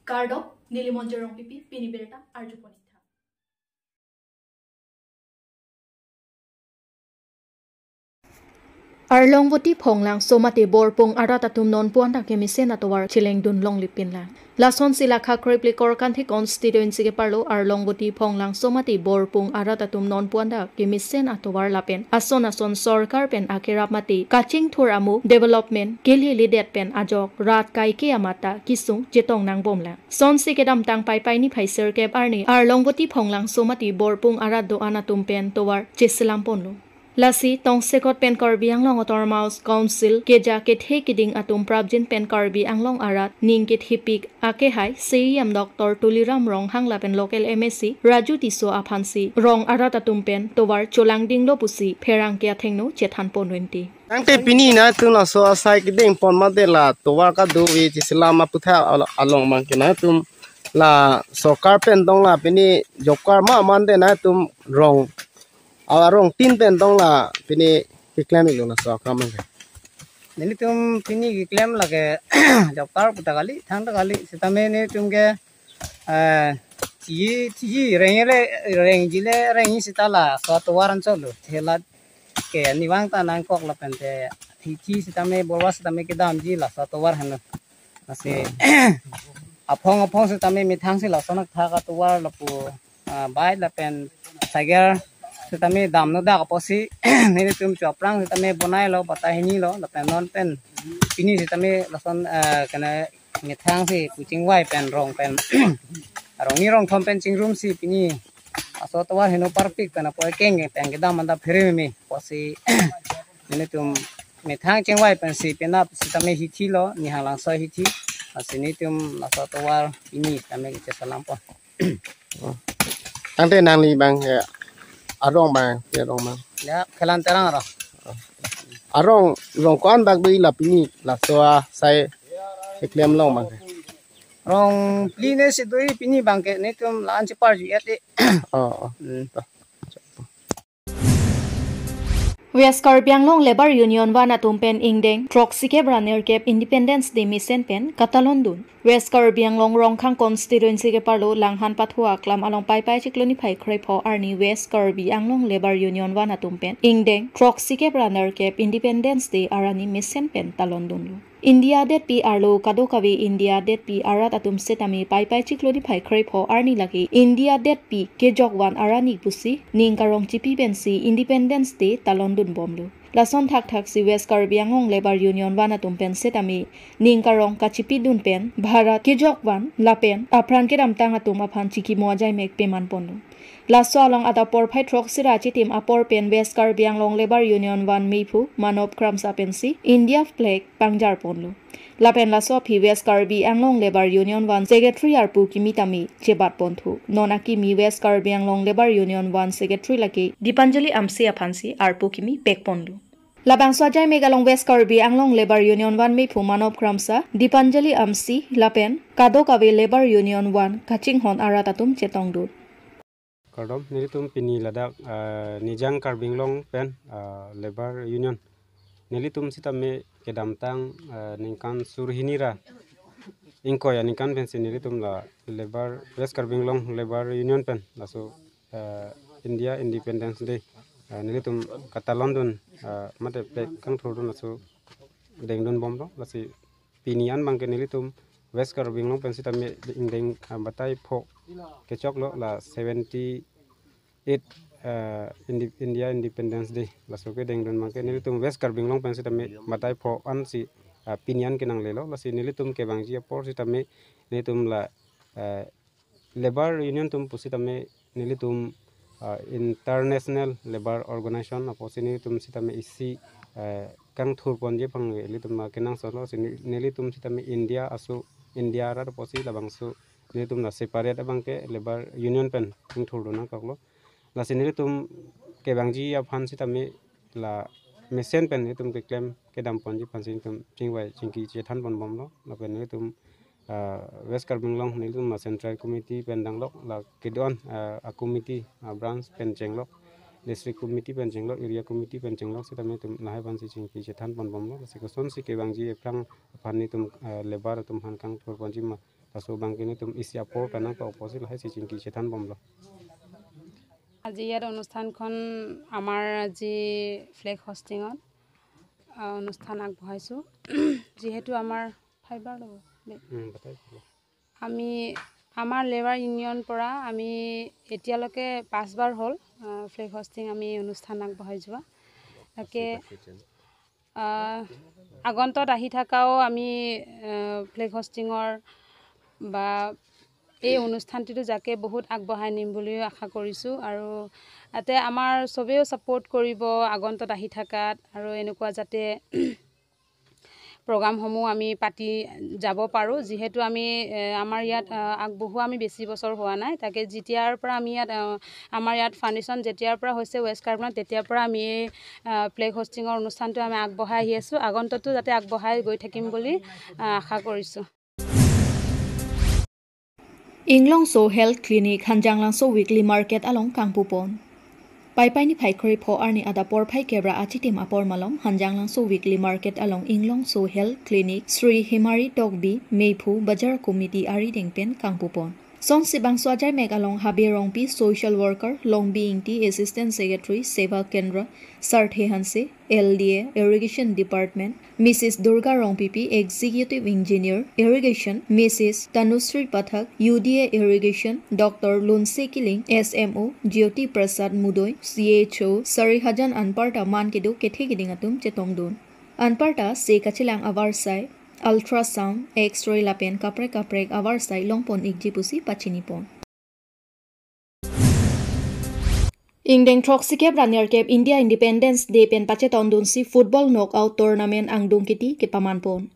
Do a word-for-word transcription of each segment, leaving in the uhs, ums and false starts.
Kardom, neli Monjir Rongpipi, pini birta arjupon-ik tha. Arlongvoti Phonglangso mate Borpung arat atum nonpu anta kemesen atovar chelengdun longlipinlang. Lasonsi la Khakrip Likor Kanthi constituency keparlo Arlongvoti Phonglangso mate Borpung arat atum nonpu anta kemesen atovar lapen ason ason sorkar pen akerap mate kachingthur amu development keledet pen ajok rat kaike amat ta kesung chetong nangbomlang. Sonsi kedamtang Paipai niphai sirkep arni Arlongvoti Phonglangso mate Borpung arat do-an atum pen tovar cheselamponlo. Lasi tongsekot pen Karbi Anglong Autonomous Council keja kethe kiding atum prapjin pen Karbi Anglong arat ning kethepik akehai C E M Doctor Tuliram Ronghang lapen local M A C Raju Tisso aphansi rong arat atum pen tovar cholangdinglo pusi pherangke athengno chethanpon rinti. Tangte pini nangtum laso asai kedengpon mate la tovar kadokave cheselam aputhak al-, along abangke nangtum la sorkar pen tong la pini job card ma mate nangtum rong, arong tin pen tong la pini keklem-iklo laso akam abangke. Nelitum pini keklem lake job card pu ta kali, thang ta kali, sitame nelitum ke, eh, tiji, tiji reng le, rengji le, rengji seta laso atovar anchotlo. Thela ke ani vang ta nangkok lapen te hithi sitame borwa sitame kedamji laso atovar henlo. Lasi aphong aphong sitame methang si lason athak atovar lapu, ah, bike lapen cycle sitame damno dak apotsi nelitum cho aphrang sitame bonailo, batai hinilo lapen non pen pini sitame lason, ah, kena methang si pu chingvai pen rong pen rong ni rong thom pen chingrumsi pini laso atovar heno parpik pen apor keng pen kedam anta phere meme apotsi nelitum methang chingvai pensi penap sitame hithilo, Nihanglangso hithi. Lasi nelitum laso atovar pini sitame kecheselampon. Tangte nangli abang, ya, arong abang, ya, arong abang. Ya, Khelan Terang arong. Arong, rong ko-an bak do-ik la pini, laso asai keklem along abangke? Rong phli ne si do-ik pini abangke, nelitum la-an cheparju-et-e. Oh, oh. Hmm. West Karbi Anglong Labour Union One atum pen ingdeng throksikep ra nerkep Independence Day mesen pen katalondun. West Karbi Anglong Rongkhang constituency keparlo Langhan Pathu aklam along Paipai chiklo niphai krepho arni West Karbi Anglong Labour Union One atum pen ingdeng throksikep ra nerkep Independence Day arni mesen pen talondunlo. India detpi arlo kadokave India detpi arat atum setame Paipai chiklo niphai krepho arni lake India detpi kejokvan arni pusi ning karong chipi pensi Independence Day talondunbomlo. Lason thakthaksi West Karbi Anglong Labour Union One atum pen setame ning karong kachipidun pen Bharat kejokvan lapen apran kedamtang atum aphan chikimo ajaimek pemanponlo. Laso along adap porphai throksi ra chitim apor pen West Karbi Anglong Labour Union One mephu Manop Kramsa pensi India flag pangjarponlo. Lapen laso aphi West Karbi Anglong Labour Union One Secretary arpu kimi tame chebatponthu. Non akimi West Karbi Anglong Labour Union One Secretary lake Dipanjali Amsi aphansi arpu kimi pekponlo. Labangso ajaimek along West Karbi Anglong Labour Union One mephu Manop Kramsa, Dipanjali Amsi lapen kadokave Labour Union One kachinghon arat atum chetongdun. Kardom, nelitum pini ladak, ah, Nijang Karbi Anglong pen, ah, Labour Union. Nelitum sitame kedamtang, ah, ningkan sur hini ra ingkoi aningkan pensi nelitum la Labour, West Karbi Anglong Labour Union pen laso, ah, India Independence Day, ah, nelitum katalondun, ah, mate flag kangthurdun laso dengdunbomlo, lasi pini an abangke nelitum West Karbi Anglong pen sitame ingdeng, ah, batai pho kechoklo la seventy-eight, ah, Indi-, India Independence Day. Laso kedengdun abangke nelitum West Karbi Anglong pen sitame batai pho ansi, ah, pini an kenanglelo. Lasi nelitum kevangji apor sitame nelitum la, ah, Labour Union atum pusitame nelitum, ah, International Labour Organization apotsi nelitum sitame isi, ah, kangthurponji aphan nelitum, ah, kenangsotlo, si ne-, nelitum sitame India aso, India arat apotsi labangso nelitum la separate abangke Labour Union pen kangthurdun nangkoklo. Lasi nelitum kevangji aphan sitame la mesen pen nelitum keklem kedamponji aphansi nelitum chingvai chingki chethanponbomlo. Lapen nelitum, ah, West Karbi Anglong nelitum la Central Committee pen danglok, la kedo-an, ah, a-committee, ah, branch pen chenglok, District Committee pen chenglok, Area Committee pen chenglok, sitame nelitum lahai aphansi chingki chethanponbomlo. Lasi kosonsi kevangji aphrang aphan nelitum, ah, Labour atum aphan kangthurponji ma Laso abang ke netum isi apor pen nangpa-opo si lahai si chingki chethan bomlo. আজি ইয়াত অনুষ্ঠানখন আমাৰ আজি ফ্লেগ হষ্টিঙত, আহ, অনুষ্ঠান আগবঢ়াইছোঁ। যিহেতু আমাৰ ফাইবাৰ ল'ব দেই। উম, বাতাই দিলো। আমি আমাৰ লেবাৰ ইউনিয়ন পৰা আমি এতিয়ালৈকে পাঁচবাৰ হ'ল, আহ, ফ্লেগ হষ্টিং আমি অনুষ্ঠান আগবঢ়াই যোৱা। তাকে, আহ, আগন্তত আহি থকাও আমি, আহ, ফ্লেগ হষ্টিঙৰ বা এই অনুষ্ঠানটিতো যাকে বহুত আগবঢ়াই নিম বুলিও আশা কৰিছোঁ। আৰু ইয়াতে আমাৰ চবেও ছাপোৰ্ট কৰিব আগন্তত আহি থকাত, আৰু এনেকুৱা যাতে প্ৰগ্ৰামসমূহ আমি পাতি যাব পাৰোঁ। যিহেতু আমি, এ, আমাৰ ইয়াত, আ, আগবঢ়োৱা আমি বেছি বছৰ হোৱা নাই। তাকে যেতিয়াৰ পৰা আমি ইয়াত, আ, আমাৰ ইয়াত ফাউণ্ডেশ্যন যেতিয়াৰ পৰা হৈছে ৱেষ্ট কাৰ্বি আংলং, তেতিয়াৰ পৰা আমি এই, আ, ফ্লেগ হষ্টিঙৰ অনুষ্ঠানটো আমি আগবঢ়াই আহি আছোঁ। আগন্ততো যাতে আগবঢ়াই গৈ থাকিম বুলি, আ, আশা কৰিছোঁ। Inglongso Health Clinic Hanjanglangso Weekly Market along kangpupon. Paipai niphai kre-pho arni adap porphai kevra achitim apor malom Hanjanglangso Weekly Market along Inglongso Health Clinic Sri Himari Tokbi Meiphu Bajar Committee arideng pen kangpupon. Sonsi bangso ajaimek along Habe Rongpi, social worker, Longbi Ingti, assistant secretary, Seva Kendra, Sarthe Hanse, L D A, Irrigation Department, Missus Durga Rongpipi, Executive Engineer, Irrigation, Missus Tanusri Pathak, U D A, Irrigation, Doctor Lunse Kiling, S M O, Jyoti Prasad Mudoi, C H O, Sarihajan anparta man kedo kethe keding atum chetongdun. Anparta se kachelang avarsai, ultrasound, X-ray lapen kaprek kaprek avarsai longpon ikji pusi pachinipon. Ingdeng throksi kep ra nerkep India Independence Day pen pachetongdunsi football knockout tournament angdung kiti kepamanpon.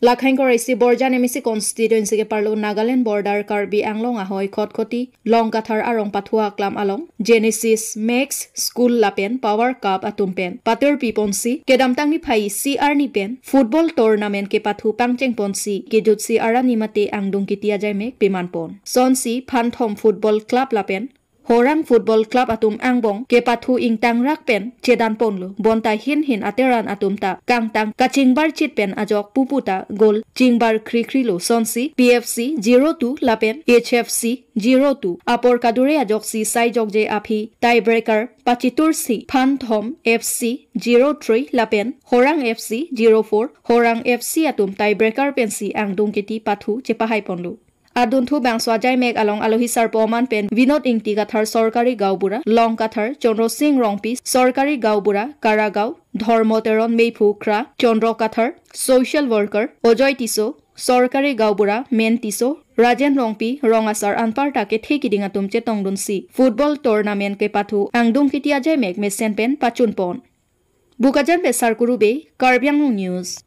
Lakhang koraisi Borjan M A C constituency keparlo Nagaland border Karbi Anglong ahoi Khatkhati Longkathar arong pathu aklam along Genesis Max School lapen Power Cup atum pen patir piponsi kedamtang niphai isi arni pen football tournament kepathu pangchengponsi kejutsi arani mate angdung kiti ajaimek pemanpon. Sonsi Phanthom Football Club lapen Horang Football Club atum angbong kepathu ingtangrak pen chedanponlo. Bonta hin hin ateran atum ta kangtang kachingbar chit pen ajok pupu ta goal chingbar kri krilo. Sonsi P F C zero two lapen H F C zero two apor kadure ajoksi saijokje aphi tiebreaker pachitursi Phanthom F C zero three lapen Horang F C zero four, Horang F C atum tiebreaker pensi angdung kiti pathu chepahaiponlo. Adunthu bangso ajaimek along alohi sarpo aman pen Vinod Ingti Kathar Sorkari Gaonbura, Longkathar, Chandra Singh Rongpi Sorkari Gaonbura, Karagaon, Dharma Teron Meiphu Kra, Chandra Kathar, social worker, Ajoy Tisso Sorkari Gaonbura, Men Tisso, Rajen Rongpi, Rong Asar anparta kethe keding atum chetongdunsi football tournament kepathu angdung kiti ajaimek mesen pen pachunpon. Bokajan pen Sarkuru Bey, Karbi Anglong News.